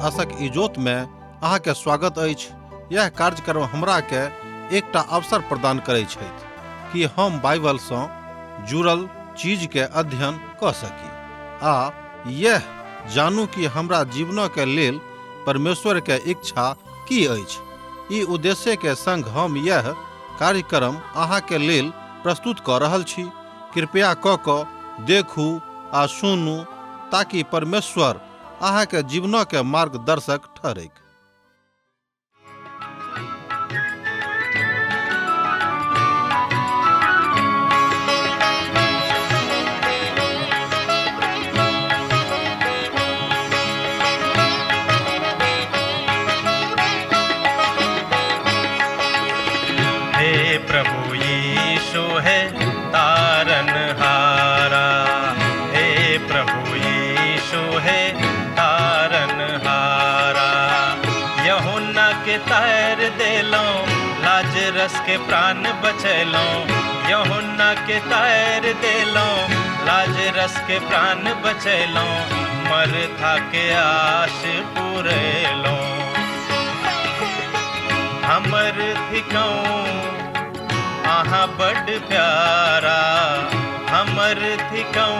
आशक इजोत में अहाँ के स्वागत अछि। यह कार्यक्रम हमरा के एकटा अवसर प्रदान करै छथि कि हम बाइबल सँ जुड़ल चीज के अध्ययन कऽ सकी आ यह जानू कि हमरा जीवनक के लेल परमेश्वर के इच्छा की अछि। ई उद्देश्य के संग हम यह कार्यक्रम अहाँ के लेल प्रस्तुत कऽ रहल छी। कृपया कऽ कऽ देखू आ सुनू ताकि परमेश्वर अहाँ के जीवनक के मार्गदर्शक ठहरैक। हे प्रभु यीशु हे तारन हारा, हे प्रभु यीशु हे तारन हारा। यूहन्ना के तार देलौं, लाजरस के प्राण बचैलौं। यूहन्ना के तार देलौं, लाजरस के प्राण बचैलौं। मरथा के आश पुरेलौं। हमर थिकौं अहाँ बड प्यारा, हमर थिकौं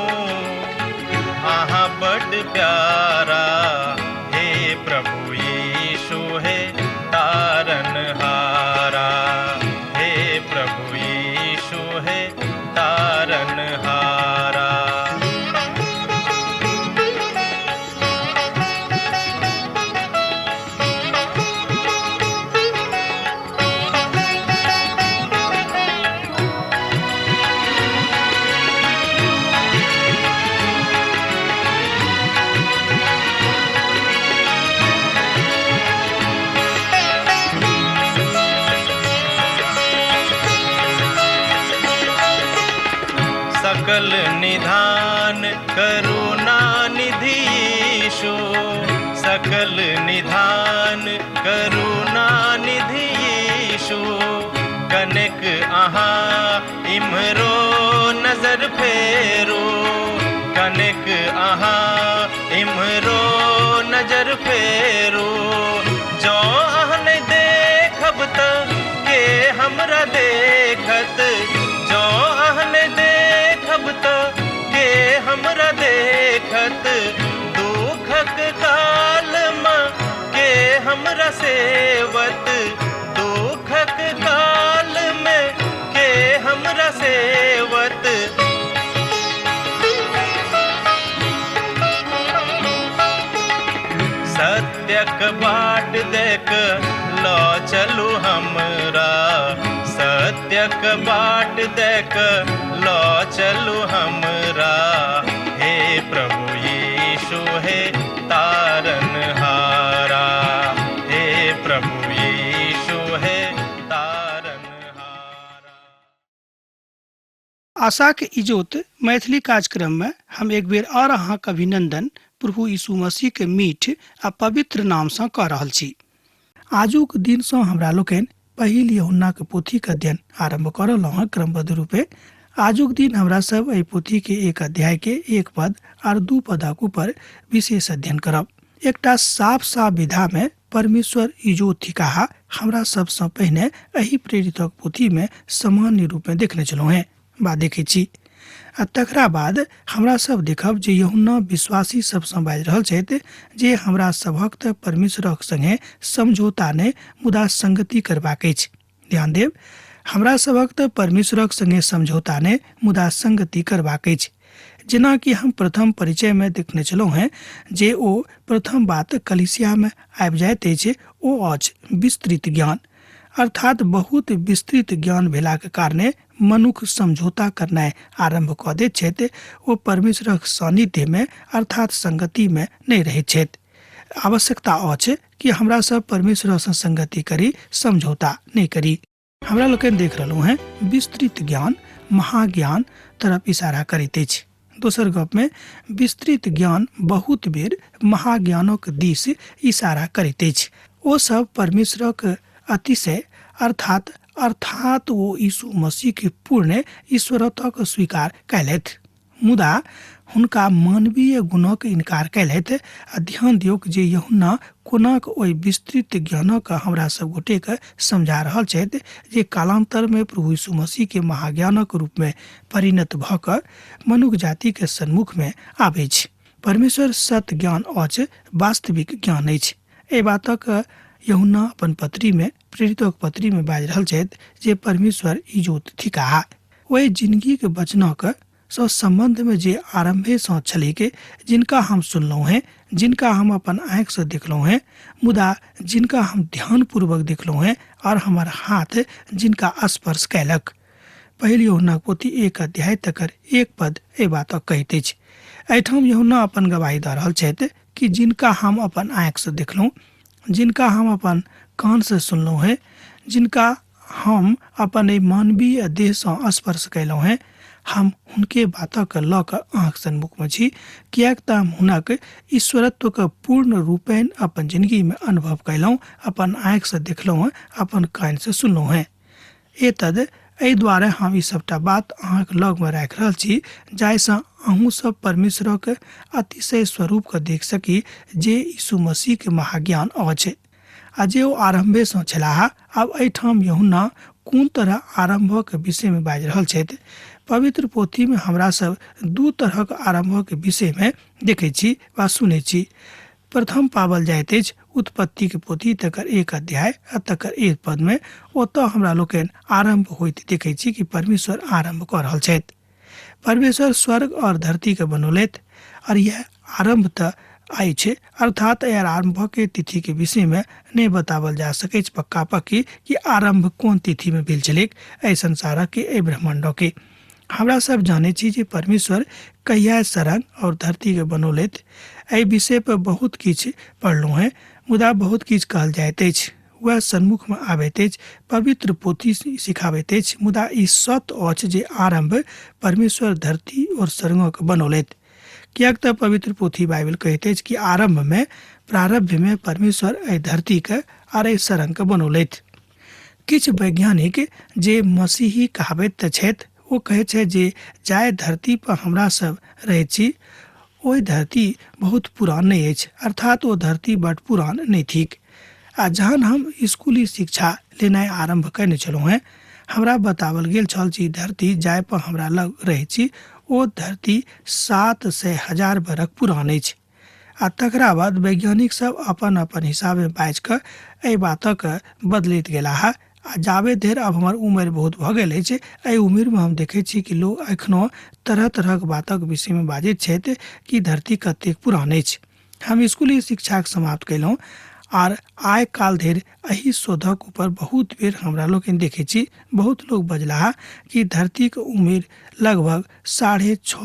अहाँ बड प्यारा। हे प्रभु यीशु हे तारन हारा, हे प्रभु यीशु हे तारन हारा। सकल निधान करुणा निधि यीशु, सकल निधान करुणा निधि यीशु। कनेक अहाँ इम्हरो नजर फेरू, कनेक अहाँ इम्हरो नजर फेरू। जँ अहाँ नहि देखब त के हमरा देखत, जँ अहाँ नहि देखब त के हमरा देखत। दुखक काल मे के हमरा सेवत, दुखक काल मे के हमरा सेवत। सत्यक बाट देख ल चलू हमरा, सत्यक बाट देख ल चलू हमरा। हे प्रभु यीशु हे तारन हारा, हे प्रभु यीशु हे तारन हारा। आशाक इजोत मैथिली कार्यक्रम में हम एक बेर और अहाँक अभिनंदन प्रभु यीशु मसीह के मीठ आ पवित्र नाम सँ कऽ रहल छी। आजुक दिन सँ हमरा लोकनि पहिल यूहन्नाक पोथीक अध्ययन आरंभ कऽ रहलहुँ हँ क्रमबद्ध रूपे। आजुक दिन हमरा सब एहि पोथी के एक अध्याय के एक पद आर दू पदक ऊपर विशेष अध्ययन करब। एकटा साफ साफ विधा में परमेश्वर इजोत थिकाह हमरा सबसँ पहिने एहि प्रेरितक पोथी में सामान्य रूप में देखने छलहुँ हेँ बा देखै छी। आ तकरा बाद हमरा सब देखब जे यूहन्ना विश्वासी सबसँ बाजि रहल छथि जे हमरा सभक तऽ परमेश्वरक संगे समझौता नहि मुदा संगति करबाक अछि। ध्यान देब, हमरा सभक तऽ परमेश्वरक संगे समझौता नहि मुदा संगति करबाक अछि। जेना कि हम प्रथम परिचय में देखने छलहुँ हेँ जे ओ प्रथम बात कलीसिया में आबि जाइत अछि, ओ अछि विस्तृत ज्ञान। अर्थात बहुत विस्तृत ज्ञान भेलाक कारणे मनुख समझौता करनाइ आरंभ कऽ दैत छथि, ओ परमेश्वरक सानिध्य में अर्थात संगति में नहि रहैत छथि। आवश्यकता अछि कि हमरा सब परमेश्वर सँ संगति करी, समझौता नहि करी। हमरा लोकनि देख रहलहुँ हेँ विस्तृत ज्ञान महाज्ञान तरफ इशारा करैत अछि। दोसर गप में विस्तृत ज्ञान बहुत बेर महाज्ञानक दिस इशारा करैत अछि। ओ सब परमेश्वरक अतिशय अर्थात अर्थात ओ यीशु मसीह के पूर्ण ईश्वरत्वक स्वीकार कयलथि। मुदा हुनका मानवीय गुणक इनकार कयलथि। आ ध्यान दियौक जे यूहन्ना कोनाक ओहि विस्तृत ज्ञानक हमरा सब गोटेके समझा रहल छथि जे कालांतरमे प्रभु यीशु मसीह के महाज्ञानक रूपमे परिणत भऽ कऽ मनुख जातिके सन्मुखमे आबै छै। परमेश्वर सत्य ज्ञान अछि, वास्तविक ज्ञान अछि। एहि बातक यूहन्ना अपन पत्रीमे, प्रेरितक पत्रीमे बाजि रहल छथि जे परमेश्वर इजोत थिकाह। ओहि जिनगीके वचनक सँ सम्बन्धमे जे आरम्भेसँ छलैक, जिनका हम सुनलहुँ हेँ, जिनका हम अपन आँखिसँ देखलहुँ हेँ, मुदा जिनका हम ध्यानपूर्वक देखलहुँ हेँ और हमर हाथ जिनका स्पर्श कयलक। पहिल यूहन्नाक पोथी 1 अध्याय तकर 1 पद एहि बातक कहैत अछि। एहिठाम यूहन्ना अपन गवाही दऽ रहल छथि कि जिनका हम अपन आँखिसँ देखलहुँ, जिनका हम अपन कानसँ सुनलहुँ हेँ, जिनका हम अपन एहि मानवीय देहसँ स्पर्श कयलहुँ हेँ, हम हुनके बातक लऽ कऽ अहाँक सन्मुखमे छी, किएक तऽ हम हुनक ईश्वरत्वके पूर्ण रूपेण अपन जिनगीमे अनुभव कयलहुँ, अपन आँखिसँ देखलहुँ हेँ, अपन कानसँ सुनलहुँ हेँ। एतद एहि दुआरे हम ई सभटा बात अहाँक लगमे राखि रहल छी जाहिसँ अहूँ सब परमेश्वरक अतिशय स्वरूपके देख सकी जे यीशु मसीहके महाज्ञान अछि आ जे ओ आरम्भेसँ छलाह। आब एहिठाम यूहन्ना कोन तरह आरम्भक विषयमे बाजि रहल छथि। पवित्र पोथीमे हमरा सब दू तरहक आरम्भक विषयमे देखै छी वा सुनै छी। प्रथम पाबल जाइत अछि उत्पत्तिके पोथी तकर 1 अध्याय आ तकर 1 पदमे। ओतऽ हमरा लोकनि आरम्भ होइत देखै छी कि परमेश्वर आरम्भ कऽ रहल छथि। परमेश्वर स्वर्ग और धरतीके बनौलथि और यह आरम्भ तऽ अछि, अर्थात एहि आरम्भके तिथिके विषयमे नहि बताओल जा सकैछ पक्का पक्की कि आरम्भ कोन तिथिमे भेल छलैक एहि संसारके, एहि ब्रह्माण्डके। हमरा सब जानै छी जे परमेश्वर कहिया सरंग और धरतीके बनौलथि। एहि विषय पर बहुत किछु पढ़लहुँ हेँ, मुदा बहुत किछु कहल जाइत अछि, वएह सन्मुखमे आबैत अछि, पवित्र पोथी सिखाबैत अछि, मुदा ई सत्य अछि जे आरम्भ परमेश्वर धरती और स्वर्गक बनौलथि। किएक तऽ पवित्र पोथी बाइबल कहैत अछि कि आरम्भमे, प्रारम्भमे परमेश्वर एहि धरतीके आर एहि सरंगके बनौलथि। किछु वैज्ञानिक जे मसीही कहाबैत तऽ छथि, ओ कहै छै जे जाहि धरती पर हमरा सब रहै छी ओहि धरती बहुत पुरान नहि अछि, अर्थात ओ धरती बड पुरान नहि थिक। आ जहन हम स्कूली शिक्षा लेनाइ आरम्भ कयने छलहुँ हेँ, हमरा बताओल गेल छल जे धरती जाहि पर हमरा लग रहै छी ओ धरती 700,000 बरख पुरान अछि। आ तकरा बाद वैज्ञानिक सब अपन अपन हिसाबे बाजि कऽ एहि बातक बदलैत गेलाह। आ जाबे धरि आब हमर उम्र बहुत भऽ गेल अछि, एहि उम्रमे हम देखै छी कि लोक एखनो तरह तरहक बातक विषयमे बाजैत छथि कि धरती कतेक पुरान अछि। हम स्कूली शिक्षाक समाप्त कयलहुँ आर आइ काल धरि एहि शोधक ऊपर बहुत बेर हमरा लोकनि देखै छी, बहुत लोक बजलाह कि धरतीक उम्र लगभग 6.5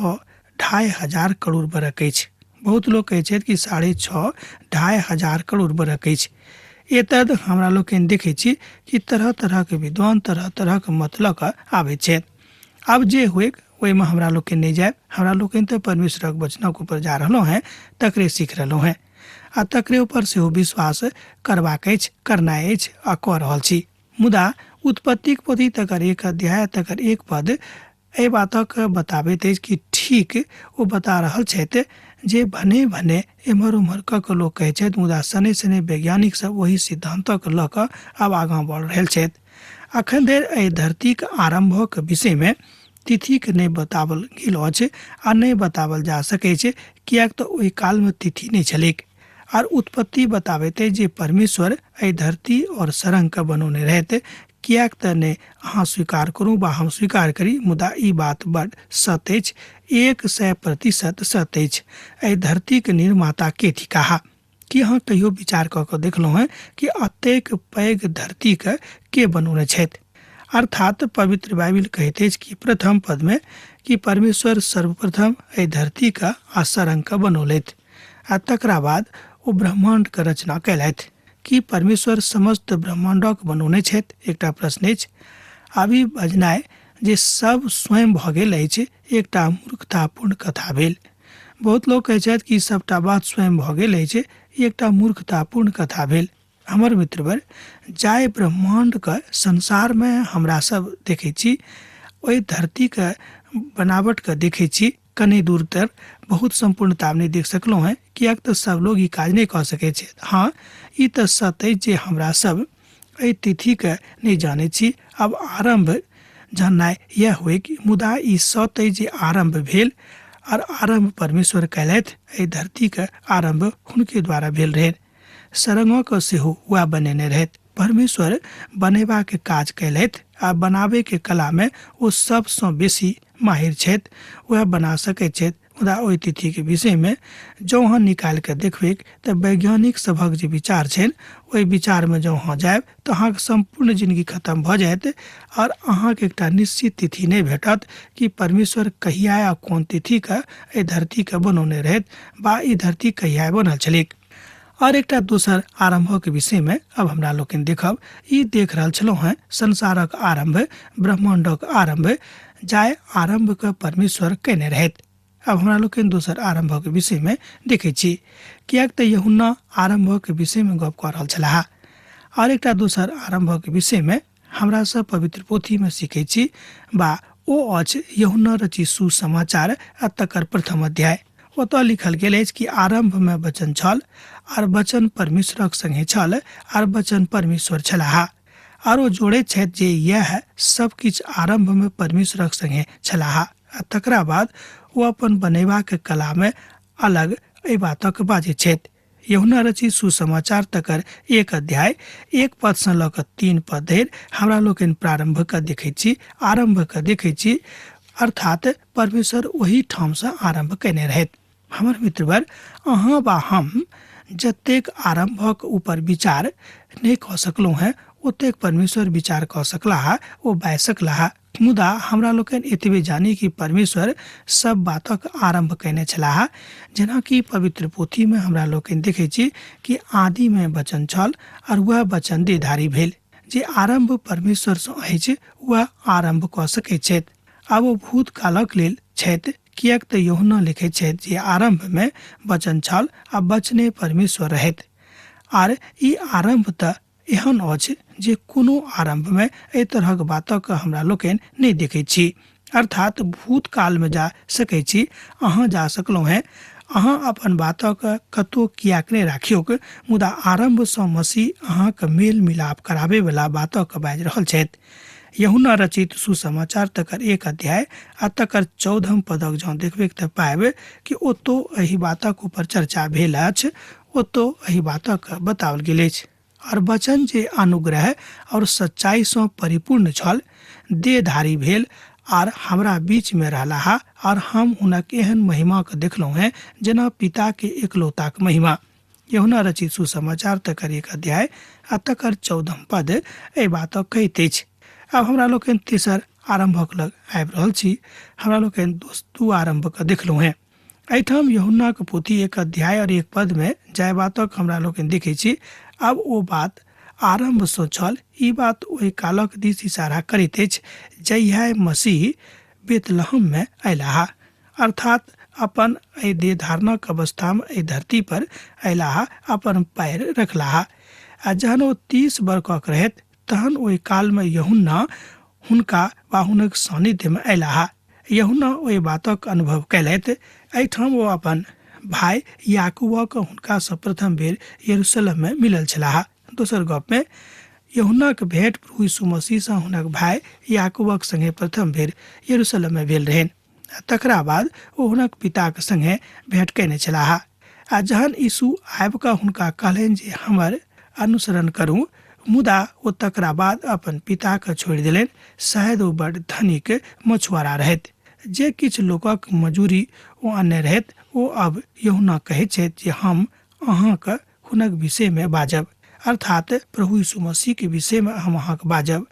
2.5 हजार करोड़ बरख अछि। बहुत लोक कहै छथि कि 6.5 2.5 हजार करोड़ बरख अछि। एतद हमरा लोकनि देखै छी कि तरह तरहक विद्वान तरह तरहक मत लऽ कऽ आबै छथि। आब जे होइक ओहिमे हमरा लोकनि नहि जायब, हमरा लोकनि तऽ परमेश्वरक वचनक ऊपर जा रहलहुँ हेँ, तकरे सीख रहलहुँ हेँ आ तकरे ऊपर सेहो विश्वास करबाक अछि, करनाइ अछि आ कऽ रहल छी। मुदा उत्पत्तिक पोथी तकर 1 अध्याय तकर 1 पद एहि बातक बताबैत अछि कि ठीक ओ बता रहल छथि जे भने भने एम्हर ओम्हर कऽ कऽ लोक कहै छथि, मुदा शनै शनै वैज्ञानिक सब ओहि सिद्धान्तक लऽ कऽ आब आगाँ बढ़ि रहल छथि। अखन धरि एहि धरतीक आरम्भक विषयमे तिथिक नहि बताओल गेल अछि आ नहि बताओल जा सकैछ, किएक तऽ ओहि कालमे तिथि नहि छलैक। आर उत्पत्ति बताबैत अछि जे परमेश्वर एहि धरती और सरंगके बनौने रहथि। किएक तऽ नहि अहाँ स्वीकार करू वा हम स्वीकार करी, मुदा ई बात बड सत्य अछि, 100% सत्य अछि। एहि धरतीक निर्माता के थिकाह? की अहाँ कहियो विचार कऽ कऽ देखलहुँ हेँ कि एतेक पैघ धरतीके के बनौने छथि? अर्थात पवित्र बाइबिल कहैत अछि कि प्रथम पदमे कि परमेश्वर सर्वप्रथम एहि धरतीके आ सरंगके बनौलथि आ तकरा बाद ओ ब्रह्माण्डके रचना कयलथि। कि परमेश्वर समस्त ब्रह्माण्डक बनौने छथि? एकटा प्रश्न अछि। आब ई बजनाइ जे सब स्वयं भऽ गेल अछि एकटा मूर्खतापूर्ण कथा भेल। बहुत लोक कहै छथि कि सबटा बात स्वयं भऽ गेल अछि, एकटा मूर्खतापूर्ण कथा भेल। हमर मित्रवर, जाहि ब्रह्माण्डके संसारमे हमरा सब देखै छी, ओहि धरतीके बनावटके देखै छी, कने दूर तक बहुत सम्पूर्णता नहि देख सकलहुँ हेँ, किएक तऽ सब लोग ई काज नहि कऽ सकै छथि। हँ, ई तऽ सत्य अछि जे हमरा सब एहि तिथिके नहि जानै छी। आब आरम्भ जाननाइ यैह होइक, मुदा ई सत्य अछि जे आरम्भ भेल आर आरम्भ परमेश्वर कयलथि। एहि धरतीके आरम्भ हुनके द्वारा भेल रहनि। सरंगक सेहो वएह बनेने रहथि। परमेश्वर बनेबाक काज कयलथि आ बनाबैके कलामे ओ सबसँ बेसी माहिर छथि, वएह बना सकैत छथि। मुदा ओहि तिथिके विषयमे जँ अहाँ निकालि कऽ देखबैक तऽ वैज्ञानिक सभक जे विचार छनि ओहि विचारमे जँ अहाँ जायब तऽ अहाँके सम्पूर्ण जिनगी खतम भऽ जायत आओर अहाँके एकटा निश्चित तिथि नहि भेटत कि परमेश्वर कहिया आ कोन तिथिके एहि धरतीके बनौने रहथि वा ई धरती कहिया बनल छलैक। आओर एकटा दोसर आरम्भक विषयमे अब हमरा लोकनि देखब। ई देख रहल छलहुँ हेँ संसारक आरम्भ, ब्रह्माण्डक आरम्भ, जाहि आरम्भके परमेश्वर कयने रहथि। अब हमरा लोकनि दोसर आरम्भक विषयमे देखै छी, किएक तऽ यूहन्ना आरम्भक विषयमे गप कऽ रहल छलाह। आओर एकटा दोसर आरम्भक विषयमे हमरा सब पवित्र पोथीमे सीखै छी बा ओ अछि यूहन्ना रचित सुसमाचार आ तकर प्रथम अध्याय। ओतऽ लिखल गेल अछि कि आरम्भमे वचन छल आर वचन परमेश्वरक संगे छल आर वचन परमेश्वर छलाह। आर ओ जोड़ैत छथि जे यैह सब किछु आरम्भमे परमेश्वरक संगे छलाह आ तकरा बाद ओ अपन बनेबाक कलामे अलग एहि बातक बाजैत छथि। यूहन्ना रचित सुसमाचार तकर 1 अध्याय 1 पदसँ लऽ कऽ 3 पद धरि हमरा लोकनि प्रारम्भ कऽ देखैत छी, आरम्भ कऽ देखैत छी, अर्थात परमेश्वर ओहि ठामसँ आरम्भ कयने रहथि। हमर मित्रवर, अहाँ वा हम जतेक आरम्भक ऊपर विचार नहि कऽ सकलहुँ हेँ ओतेक परमेश्वर विचार कऽ सकलाह, ओ बाजि सकलाह। मुदा हमरा लोकनि एतबे जानी कि परमेश्वर सब बातक आरम्भ कयने छलाह। जेनाकि पवित्र पोथीमे हमरा लोकनि देखै छी कि आदिमे वचन छल आओर वएह वचन देहधारी भेल। जे आरम्भ परमेश्वरसँ अछि वएह आरम्भ कऽ सकैत छथि। आब ओ भूतकालक लेल छथि, किएक तऽ यूहन्ना लिखैत छथि जे आरम्भमे वचन छल आ वचने परमेश्वर रहथि। आर ई आरम्भ तऽ एहन अछि जे कोनो आरम्भमे एहि तरहक बातक हमरा लोकनि नहि देखैत छी। अर्थात भूतकालमे जा सकैत छी, अहाँ जा सकलहुँ हेँ, अहाँ अपन बातक कतहु किएक नहि राखियौक, मुदा आरम्भसँ मसीह अहाँक मेल मिलाप कराबैवला बातक बाजि रहल छथि। यूहन्ना रचित सुसमाचार तकर 1 अध्याय आ तकर 14 पदक जँ देखबैक तऽ पायब कि ओतौ एहि बातक ऊपर चर्चा भेल अछि, ओतौ एहि बातक बताओल गेल अछि। और वचन जे अनुग्रह और सच्चाई सँ परिपूर्ण छल, देहधारी भेल आर हमरा बीच में रहलाह, और हम हुनक एहन महिमा के देखलहुँ हेँ जेना पिता के एकलौताक महिमा। यूहन्ना रचित सुसमाचार तकर 1 अध्याय आ तकर 14 पद एहि बातक कहैत अछि। आब हमरा लोकनि तेसर आरम्भक लग आबि रहल छी। हमरा लोकनि दू आरम्भ के देखलहुँ हेँ। एहिठाम यूहन्नाक पोथी 1 अध्याय और 1 पद में जाहि बातक हमरा लोकनि देखै छी, आब ओ बात आरम्भसँ छल। ई बात ओहि कालक दिस इशारा करैत अछि जहिया मसीह बेतलहममे अयलाह, अर्थात अपन एहि देहधारणक अवस्थामे एहि धरती पर अयलाह, अपन पैर रखलाह। आ जहन ओ 30 बरखक रहथि तहन ओहि कालमे यूहन्ना हुनका वा हुनक सानिध्यमे अयलाह। यूहन्ना ओहि बातक अनुभव कयलथि। एहिठाम ओ अपन भाय याकूबक हुनकासँ प्रथम बेर यरूशलेममे मिलल छलाह। दोसर गपमे यूहन्नाक भेंट प्रभु यीशु मसीहसँ हुनक भाय याकूबक संगे प्रथम बेर यरूशलेममे भेल रहनि। तकरा बाद ओ हुनक पिताक संगे भेंट कयने छलाह। आ जहन यीशु आबि कऽ हुनका कहलनि जे हमर अनुसरण करू, मुदा ओ तकरा बाद अपन पिताके छोड़ि देलनि। शायद ओ बड़ धनिक मछुआरा रहथि। जे किछु लोकक मजूरी ओ अनने रहथि, ओ अब यूहन्ना कहैत छथि जे हम अहाँके हुनक विषयमे बाजब, अर्थात प्रभु यीशु मसीहके विषयमे हम अहाँके बाजब।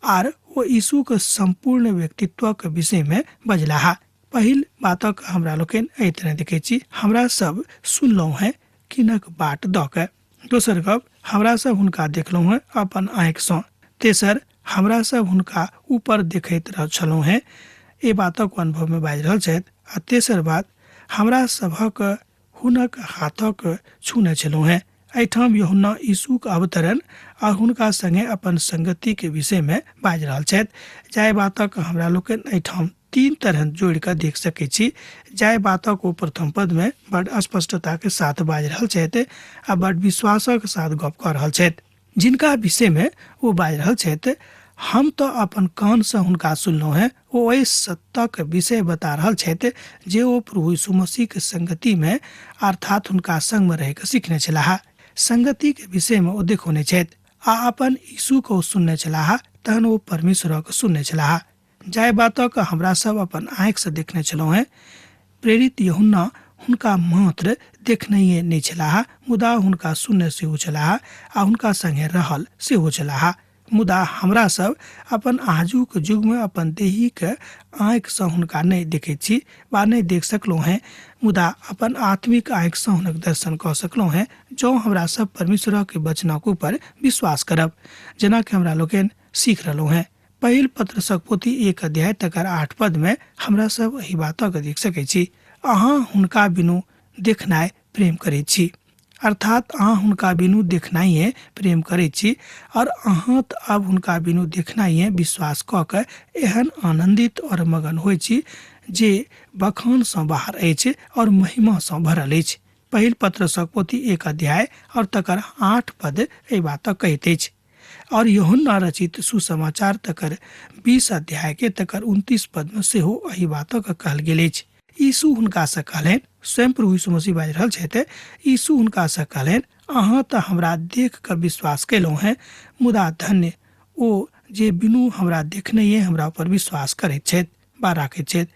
आर ओ यीशुके सम्पूर्ण व्यक्तित्वक विषयमे बजलाह। पहिल बातक हमरा लोकनि एहि तरह देखै छी, हमरा सब सुनलहुँ हेँ किनक बाट दऽ कऽ। दोसर गप, हमरा सब हुनका देखलहुँ हेँ अपन आँखिसँ। तेसर, हमरा सब हुनका ऊपर देखैत छलहुँ हेँ, एहि बातक अनुभवमे बाजि रहल छथि। आ तेसर बात, हमरा सभक हुनक हाथक छूने छलहुँ हेँ। एहिठाम यूहन्ना यीशुक अवतरण आ हुनका संगे अपन संगति के विषय में बाजि रहल छथि, जाहि बातक हमरा लोकनि एहिठाम तीन तरह जोड़ि कऽ देख सकैत छी, जाहि बातक ओ प्रथम पदमे बड स्पष्टताके साथ बाजि रहल छथि आ बड विश्वासक साथ गप कऽ रहल छथि। जिनका विषयमे ओ बाजि रहल छथि, हम तऽ अपन कानसँ हुनका सुनलहुँ हेँ, ओ एहि सत्यक विषय बता रहल छथि जे ओ प्रभु यीशु मसीहके संगतिमे अर्थात हुनका संगमे रहि कऽ सिखने छलाह। संगतिके विषयमे ओ देखौने छथि आ अपन यीशुके ओ सुनने छलाह, तहन ओ परमेश्वरक सुनने छलाह। जाहि बातक हमरा सब अपन आँखिसँ देखने छलहुँ हेँ, प्रेरित यूहन्ना हुनका मात्र देखनहिए नहि छलाह, मुदा हुनका सुनने सेहो छलाह आ हुनका संगे रहल सेहो छलाह। मुदा हमरा सब अपन आजुक युगमे अपन देहीके आँखिसँ हुनका नहि देखैत छी वा नहि देख सकलहुँ हेँ, मुदा अपन आत्मिक आँखिसँ हुनक दर्शन कऽ सकलहुँ हेँ, जँ हमरा सब परमेश्वरक वचनक ऊपर विश्वास करब, जेनाकि हमरा लोकनि सीख रहलहुँ हेँ। पहिल पत्रसक पोथी 1 अध्याय तकर 8 पदमे हमरा सब एहि बातक देख सकैत छी, अहाँ हुनका बिनु देखनाइ प्रेम करैत छी, अर्थात अहाँ हुनका बिनु देखनाइए प्रेम करैत छी, और अहाँ तऽ आब हुनका बिनु देखनाइए विश्वास कऽ के एहन आनंदित और मगन होइ छी जे बखानसँ बाहर अछि और महिमासँ भरल अछि। पहिल पत्रसक पोथी 1 अध्याय और तकर 8 पद एहि बातक कहैत अछि। और यूहन्ना रचित सुसमाचार तकर 20 अध्याय के तकर 29 पद में सेहो एहि बातक कहल गेल अछि। यीशु हुनका से कहलनि, स्वयं प्रभु यीशु मसीह बाजि रहल छथि, यीशु हुनका से कहलनि, अहाँ तऽ हमरा देख कऽ विश्वास कयलहुँ हेँ, मुदा धन्य ओ जे बिनु हमरा देखनहिए हमरा पर विश्वास करैत छथि बा राखैत छथि।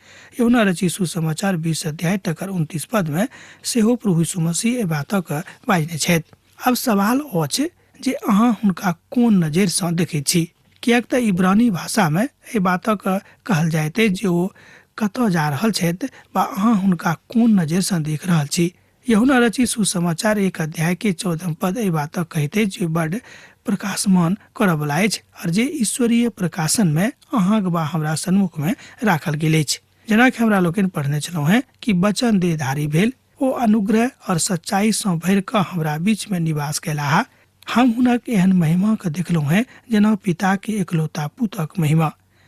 यूहन्ना रचित सुसमाचार 20 अध्याय तकर 29 पद में सेहो प्रभु यीशु मसीह एहि बातक बाजने छथि। आब सवाल अछि जे अहाँ हुनका कोन नजरिसँ देखैत छी, किएक तऽ इब्रानी भाषामे एहि बातक कहल जाइत अछि जे ओ कतऽ जा रहल छथि वा अहाँ हुनका कोन नजरिसँ देख रहल छी। यूहन्ना रचित सुसमाचार 1 अध्याय के 14 पद एहि बातक कहैत अछि जे बड प्रकाशमान करऽवला अछि और जे ईश्वरीय प्रकाशनमे अहाँक वा हमरा सन्मुखमे राखल गेल अछि। जेनाकि हमरा लोकनि पढ़ने छलहुँ हेँ कि वचन देहधारी भेल, ओ अनुग्रह और सच्चाई सँ भरि कऽ हमरा बीच में निवास कयलाह। हम हुनक एहन महिमा के देखलहुँ हेँ जेना पिता के एकलौता पुतक महिमा।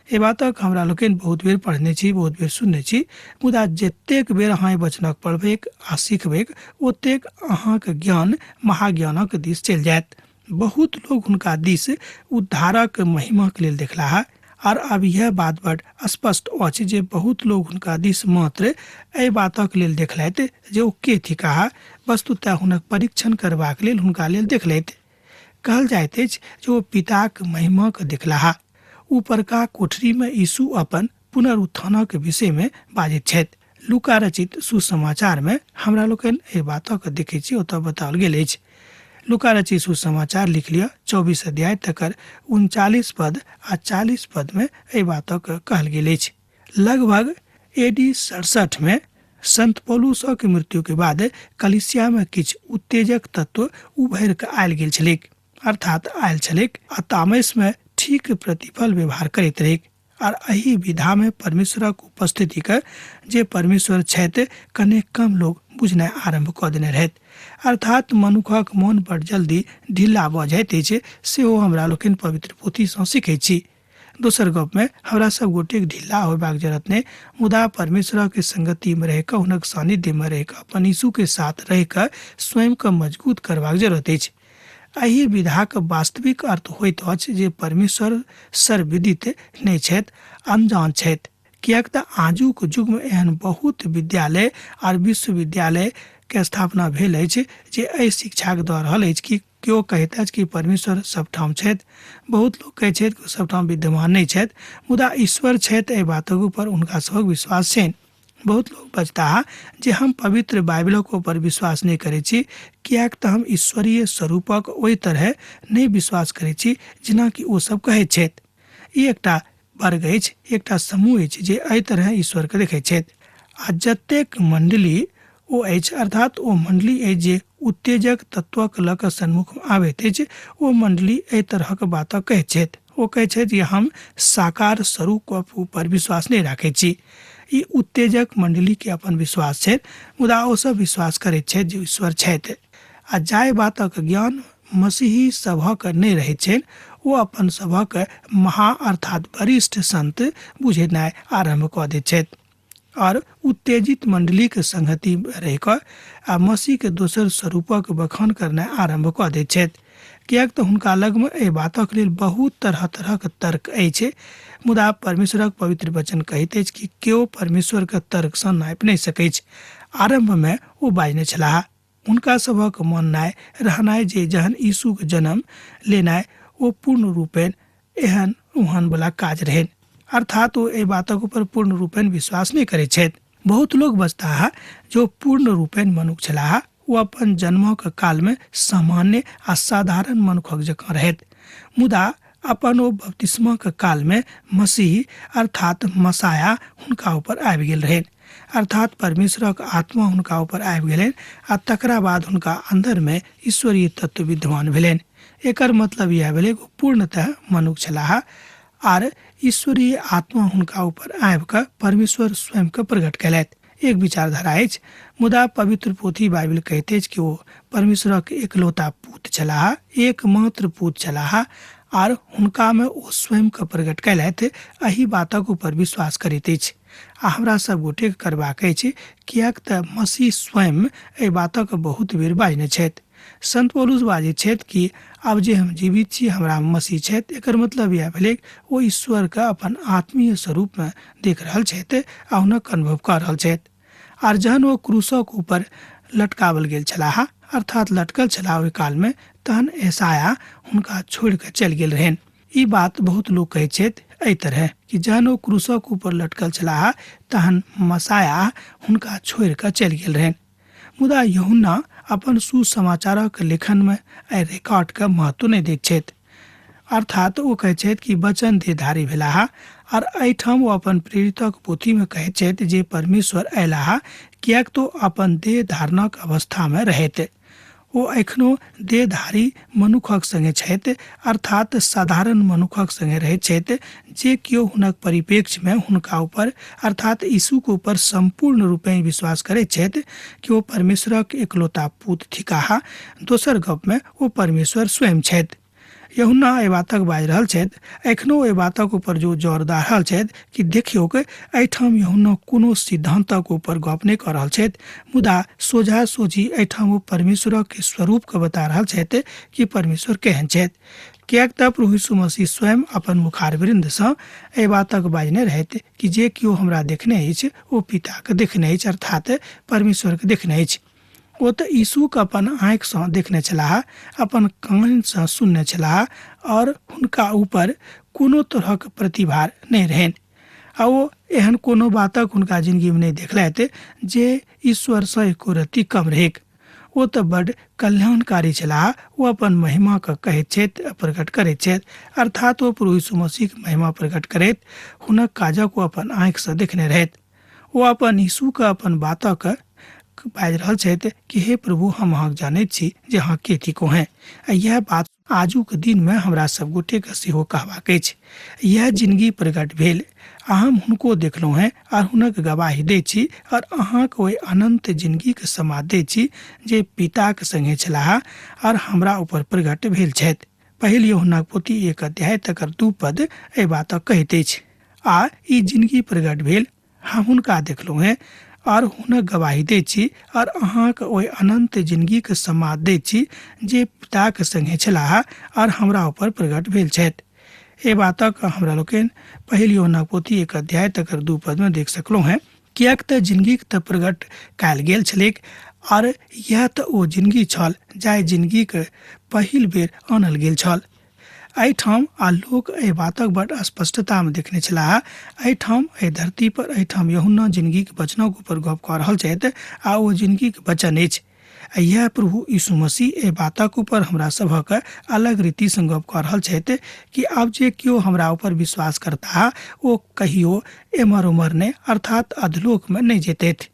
एहि बातक हमरा लोकनि बहुत बेर पढ़ने छी, बहुत बेर सुनने छी, मुदा जतेक बेर अहाँ एहि वचनक पढ़बैक आ सिखबैक ओतेक अहाँक ज्ञान महाज्ञानक दिस चलि जायत। बहुत लोग हुनका दिस उद्धारक महिमाक लेल देखलाह, और अब यह बात बड स्पष्ट अछि जे बहुत लोग हुनका दिस मात्र एहि बातक लेल देखलथि जे ओ के थिकाह, वस्तुतः हुनक परीक्षण करबाक लेल हुनका लेल देखलथि। कहल जाइत अछि जे ओ पिताक महिमाक देखलाह। ऊपरका कोठरीमे यीशु अपन पुनरुत्थानक विषयमे बाजैत छथि। लूका रचित सुसमाचारमे हमरा लोकनि एहि बातक देखैत छी, ओतऽ बताओल गेल अछि। लूका रचित सुसमाचार लिख लिअ 24 अध्याय तकर 39 पद आ 40 पदमे एहि बातक कहल गेल अछि। लगभग एडी 67 में संत पौलुसक मृत्यु के बाद कलिसिया में किछु उत्तेजक तत्व उभरि कऽ आयल गेल छलैक, अर्थात आयल छलैक आ तामस में ठीक प्रतिफल व्यवहार करैत रहैक। आर एहि विधा में परमेश्वरक उपस्थिति के जे परमेश्वर छथि कने कम लोग बुझनाइ आरंभ कऽ देने रहथि, अर्थात मनुखक मन बड़ जल्दी ढीला भऽ जाइत अछि, सेहो हमरा लोकनि पवित्र पोथीसँ सीखैत छी। दोसर गपमे हमरा सब गोटेक ढिल्ला होयबाक जरूरत नहि, मुदा परमेश्वरक संगतिमे रहि कऽ, हुनक सानिध्यमे रहि कऽ, अपन यीशुके साथ रहि कऽ स्वयंके मजबूत करबाक जरूरत अछि। एहि विधाक वास्तविक अर्थ होइत अछि जे परमेश्वर सर्वविदित नहि छथि, अनजान छथि, किएक तऽ आजुक युगमे एहन बहुत विद्यालय आर विश्वविद्यालय के स्थापना भेल अछि जे एहि शिक्षाक दऽ रहल अछि कि केओ कहैत अछि कि परमेश्वर सबठाम छथि, बहुत लोक कहैत छथि कि ओ सबठाम विद्यमान नहि छथि, मुदा ईश्वर छथि एहि बातक ऊपर हुनका सभक विश्वास छनि। बहुत लोक बजताह जे हम पवित्र बाइबलक ऊपर विश्वास नहि करैत छी, किएक तऽ हम ईश्वरीय स्वरूपक ओहि तरहे नहि विश्वास करैत छी जेना कि ओ सब कहैत छथि। ई एकटा वर्ग अछि, एकटा समूह अछि जे एहि तरहे ईश्वरके देखैत छथि। आ जतेक मण्डली ओ अछि, अर्थात ओ मण्डली अछि जे उत्तेजक तत्वक लऽ कऽ सन्मुखमे आबैत अछि, ओ मण्डली एहि तरहक बातक कहैत छथि। ओ कहैत छथि जे हम साकार स्वरूपक ऊपर विश्वास नहि राखैत छी। ई उत्तेजक मण्डलीके अपन विश्वास छनि, मुदा ओ सब विश्वास करैत छथि जे ईश्वर छथि। आ जाहि बातक ज्ञान मसीही सभक नहि रहैत छनि, ओ अपन सभक महा अर्थात वरिष्ठ संत बुझेनाइ आरम्भ कऽ दैत छथि और उत्तेजित मंडलीक संगति रहि कऽ आ मसीहके दोसर स्वरूपक बखान करनाइ आरम्भ कऽ दैत छथि, किएक तऽ हुनका लगमे एहि बातक लेल बहुत तरह तरहक तर्क अछि। मुदा परमेश्वरक पवित्र वचन कहैत अछि कि केओ परमेश्वरके तर्कसँ नापि नहि सकैछ। आरम्भमे ओ बाजने छलाह, हुनका सभक माननाइ रहनाइ जे जहन यीशुक जन्म लेनाइ ओ पूर्ण रूपेण एहन ओहन वाला काज रहनि, अर्थात ओ एहि बातक ऊपर पूर्ण रूपेण विश्वास नहि करैत छथि। बहुत लोक बजताह जो पूर्ण रूपेण मनुख छलाह, ओ अपन जन्मक कालमे सामान्य आ साधारण मनुखक जकाँ रहैत, मुदा अपन ओ बपतिस्माक कालमे मसीह अर्थात मसाया हुनका ऊपर आबि गेल रहनि, अर्थात परमेश्वरक आत्मा हुनका ऊपर आबि गेलनि आ तकरा बाद हुनका अन्दरमे ईश्वरीय तत्व विद्यमान भेलनि। एकर मतलब इएह भेलै ओ पूर्णतः मनुख छलाह आर ईश्वरीय आत्मा हुनका ऊपर आबि कऽ परमेश्वर स्वयंके प्रकट कयलथि। एक विचारधारा अछि, मुदा पवित्र पोथी बाइबिल कहैत अछि कि ओ परमेश्वरक एकलौता पूत छलाह, एकमात्र पूत छलाह आर हुनकामे ओ स्वयंके प्रकट कयलथि। एहि बातक ऊपर विश्वास करैत अछि आ हमरा सब गोटेके करबाक अछि, किएक तऽ मसीह स्वयं एहि बातक बहुत बेर बाजने छथि। संत पौलुस बाजैत छथि कि आब जे हम जीवित छी हमरा मसीह छथि। एकर मतलब इएह भेलै ओ ईश्वरके अपन आत्मीय स्वरूपमे देख रहल छथि आ हुनक अनुभव कऽ रहल छथि। आर जहन ओ क्रूसक ऊपर लटकावल गेल छलाह, अर्थात लटकल छलाह ओहि कालमे, तहन एसाया हुनका छोड़ि कऽ चलि गेल रहनि। ई बात बहुत लोक कहैत छथि एहि तरह कि जहन ओ क्रूसक ऊपर लटकल छलाह तहन मसाया हुनका छोड़ि कऽ चलि गेल रहनि। मुदा यूहन्ना अपन सुसमाचारक लेखनमे एहि रिकॉर्डके महत्व नहि दैत छथि, अर्थात ओ कहैत छथि कि वचन देहधारी भेलाह। आर एहिठाम ओ अपन प्रेरितक पोथीमे कहैत छथि जे परमेश्वर अयलाह किएक तो अपन देह धारणक अवस्थामे रहैत ओ एखनो देहधारी मनुखक संगे छथि, अर्थात साधारण मनुखक संगे रहैत छथि, जे केओ हुनक परिप्रेक्ष्यमे हुनका ऊपर अर्थात यीशुके ऊपर सम्पूर्ण रूपेँ विश्वास करैत छथि कि ओ परमेश्वरक एकलौता पूत थिकाह। दोसर गपमे ओ परमेश्वर स्वयं छथि। यूहन्ना एहि बातक बाजि रहल छथि, एखनो एहि बातक ऊपर जो जोर दऽ रहल छथि कि देखियौक एहिठाम यूहन्ना कोनो सिद्धान्तक ऊपर गप नहि कऽ रहल छथि, मुदा सोझा सोझी एहिठाम ओ परमेश्वरक स्वरूपके बता रहल छथि कि परमेश्वर केहन छथि। किएक तऽ प्रभु यीशु मसीह स्वयं अपन मुखारवृन्दसँ एहि बातक बाजने रहथि कि जे केओ हमरा देखने अछि ओ पिताके देखने अछि, अर्थात परमेश्वरके देखने अछि। ओ तऽ यीशुके अपन आँखिसँ देखने छलाह, अपन कानसँ सुनने छलाह और हुनका ऊपर कोनो तरहक प्रतिभार नहि रहनि आ ओ एहन कोनो बातक हुनका जिंदगीमे नहि देखलथि जे ईश्वरसँ एको रत्ती कम रहैक। ओ तऽ बड्ड कल्याणकारी छलाह। ओ अपन महिमाके कहैत छथि, प्रकट करैत छथि, अर्थात ओ प्रभु यीशु मसीहक महिमा प्रकट करैत हुनक काजक ओ अपन आँखिसँ देखने रहथि। ओ अपन यीशुके अपन बातक बाजि रहल छथि कि हे प्रभु, हम अहाँके जानैत छी जे अहाँ के थिको हैं। आ इएह बात आजुक दिनमे हमरा सब गोटेके सेहो कहबाक अछि। इएह जिनगी प्रकट भेल आ हम हुनको देखलहुँ हेँ आर हुनक गवाही दै छी और अहाँके ओहि अनन्त जिनगीके समाद दै छी जे पिताक संगे छलाह और हमरा ऊपर प्रकट भेल छथि। पहिल यूहन्नाक पोथी 1 अध्याय तकर 2 पद एहि बातक कहैत अछि। आ ई जिनगी प्रकट भेल, हम हुनका देखलहुँ हेँ और हुनक गवाही दै छी और अहाँके ओहि अनन्त जिनगीके समाद दै छी जे पिताक संगे छलाह और हमरा ऊपर प्रकट भेल छथि। एहि बातक हमरा लोकनि पहिल यूहन्नाक पोथी 1 अध्याय तकर 2 पदमे देख सकलहुँ हेँ। किएक तऽ जिनगीक तऽ प्रकट कयल गेल छलैक और इएह तऽ ओ जिनगी छल जाहि जिनगीक पहिल बेर आनल गेल छल एहिठाम। आ लोक एहि बातक बड स्पष्टतामे देखने छलाह। एहिठाम एहि धरती पर एहिठाम यूहन्ना जिनगीक वचनक ऊपर गप कऽ रहल छथि आ ओ जिनगीक वचन अछि। आ इएह प्रभु यीशु मसीह एहि बातक ऊपर हमरा सभक अलग रीतिसँ गप कऽ रहल छथि कि आब जे केओ हमरा ऊपर विश्वास करताह ओ कहियो एम्हर ओम्हर नहि अर्थात अधलोकमे नहि जेतथि।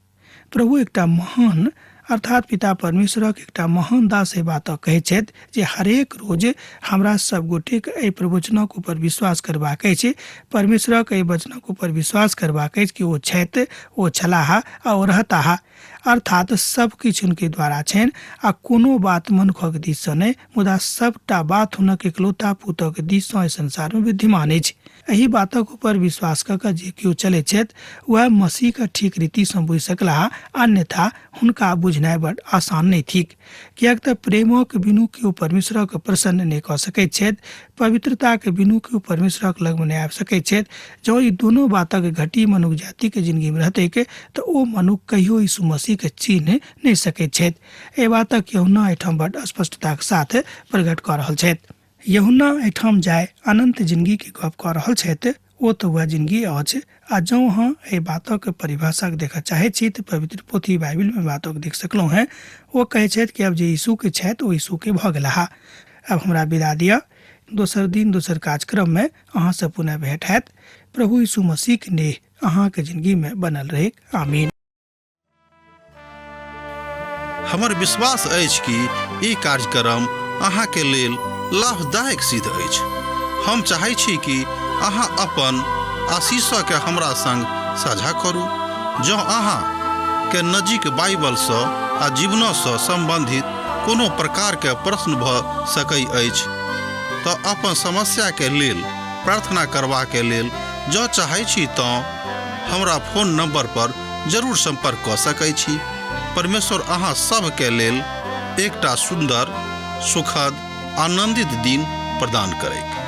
प्रभु एकटा महान अर्थात पिता परमेश्वरक एकटा महान दास एहि बातक कहैत छथि जे हरेक रोज हमरा सब गोटेक एहि प्रवचनक ऊपर विश्वास करबाक अछि, परमेश्वरक एहि वचनक ऊपर विश्वास करबाक अछि कि ओ छथि, ओ छलाह आ ओ रहताह। अर्थात सब किछु हुनके द्वारा छनि आ कोनो बात मनुखक दिससँ नहि, मुदा सबटा बात हुनक इकलौता पुतक दिससँ एहि संसारमे विद्यमान अछि। एहि बातक ऊपर विश्वास कऽ कऽ जे केओ चलैत छथि वएह मसीहके ठीक रीतिसँ बुझि सकलाह, अन्यथा हुनका बुझनाइ बड आसान नहि थिक, किएक तऽ प्रेमक बिनु केओ परमेश्वरक प्रसन्न नहि कऽ सकैत छथि, पवित्रताक बिनु केओ परमेश्वरक लगमे नहि आबि सकैत छथि। जँ ई दुनू बातक घटी मनुख जातिके जिंदगीमे रहतैक तऽ ओ मनुख कहियो यीशु मसीहके चिन्ह नहि सकैत छथि। एहि बातक यूहन्ना एहिठाम बड स्पष्टताक साथ प्रकट कऽ रहल छथि। यूहन्ना एहिठाम जाय अनन्त जिंदगीके गप कऽ रहल छथि, ओ तऽ वएह जिंदगी अछि। आ जँ अहाँ एहि बातक परिभाषाक देखऽ चाहैत छी तऽ पवित्र पोथी बाइबिलमे बातक देख सकलहुँ हेँ। ओ कहै छथि कि आब जे यीशुके छथि ओ यीशुके भऽ गेलाह। आब हमरा विदा दिअ, दोसर दिन दोसर कार्यक्रममे अहाँसँ पुनः भेंट हैत। प्रभु यीशु मसीहके नेह अहाँके जिंदगीमे बनल रहैक। आमीन। हमर विश्वास अछि कि ई कार्यक्रम अहाँके लेल लाभदायक सिद्ध अछि। हम चाहै छी कि अहाँ अपन आशीषके हमरा संग साझा करू। जँ अहाँ के नजीक बाइबलसँ आ जीवनसँ सम्बन्धित कोनो प्रकारके प्रश्न भऽ सकै अछि तऽ अपन समस्याके लेल प्रार्थना करबाके लेल जँ चाहै छी तँ हमरा फोन नंबर पर जरूर संपर्क कऽ सकै छी। परमेश्वर अहाँ सभके लेल एकटा सुन्दर, सुखद, आनंदित दिन प्रदान करैक।